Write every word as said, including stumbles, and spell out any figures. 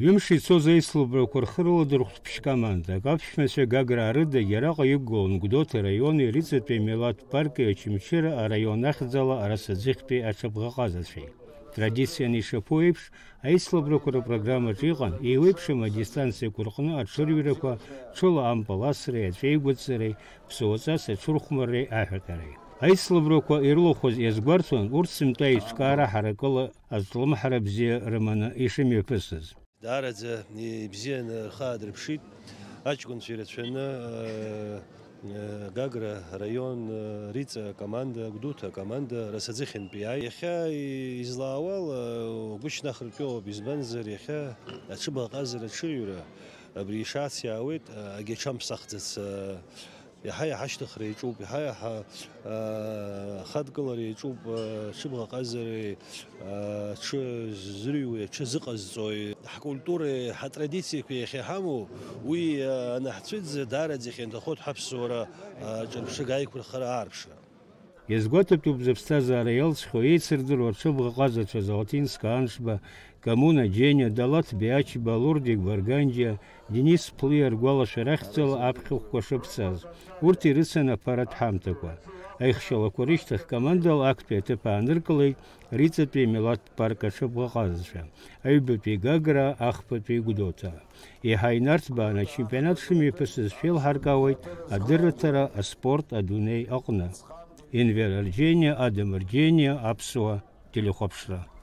Ҩымш ицоз аицлабрақәа рхы рыладырхәт ԥшь-командак, аԥшәмацәа Гаграа рыдагьы араҟа иқәгылон Гәдоуҭа араиони Риҵатәи амилаҭтә парки Очамчыра араион ахьӡала арасаӡыхьтәи аҽыбӷаҟазацәеи. Традицианы ишаԥу еиԥш, аицлабрақәа рпрограммаҿы иҟан еиуеиԥшым адистанциақәа рҟны аҽырҩрақәа, ҽыла ампыл асреи аҵәеигәыҵареи, ԥсуаҵас аҽырхәмарреи аҳәатәареи. Аицлабрақәа ирылахәыз иазгәарҭон урҭ сынтәа еиҿкаара ҳаракыла азҿлымҳара бзиа рыманы ишымҩаԥысыз. Даараӡа ибзианы рхы аадырԥшит аҷкәынцәа ирацәаны, э, э, Гагра раион, э, Риҵа акоманда, Гәдоуҭа акоманда расаӡыхьынтәи иааит. Иахьа излаауала, угәы шьҭнахыртәоуп, избанзар, иахьа аҽыбӷаҟазара аҽырҩра абри ишац иаауеит, э, агьаҽамԥсахӡац, э, Иаҳа-иаҳа ашьҭыхра иаҿуп, иаҳа-иаҳа, аа, ахадкылара иаҿуп, аа, аҽыбӷаҟазареи, аа, аҽы зырҩуеи, аҽы зыҟазҵои. Ҳкультуреи ҳатрадициақәеи иахьа иҳамоу, уи, аа, анаҳцәыӡ, даараӡа ихьанҭахоит ҳаԥсуара, аа, ҿырԥшыга аиқәырхара аарԥшра. Иазгәаҭатәуп зыԥсҭазаара иалҵхьоу еицырдыруа аҽыбӷаҟазацәа Золотинска Аншба, Камуна Џьениа, Далаҭ Биачба, Лурдик Барганџьиа, Денис Ԥлиа ргәалашәара ахьӡала аԥхьахәқәа шыԥҵаз. Урҭ ирыцын аԥаратә ҳамҭақәа. Аихшьалақәа рышьҭахь командала актәи аҭыԥ ааныркылеит Риҵатәи амилаҭтә парк аҽыбӷаҟазацәа, аҩбатәи Гагра, ахԥатәи Гәдоуҭа. Еиҳа инарҭбааны ачемпионат шымҩаԥысыз шәеилҳаркаауеит адырраҭара аспорт адунеи аҟны. Енвер Арџьениа, Адам Арџьениа, Аԥсуа телехәаԥшра.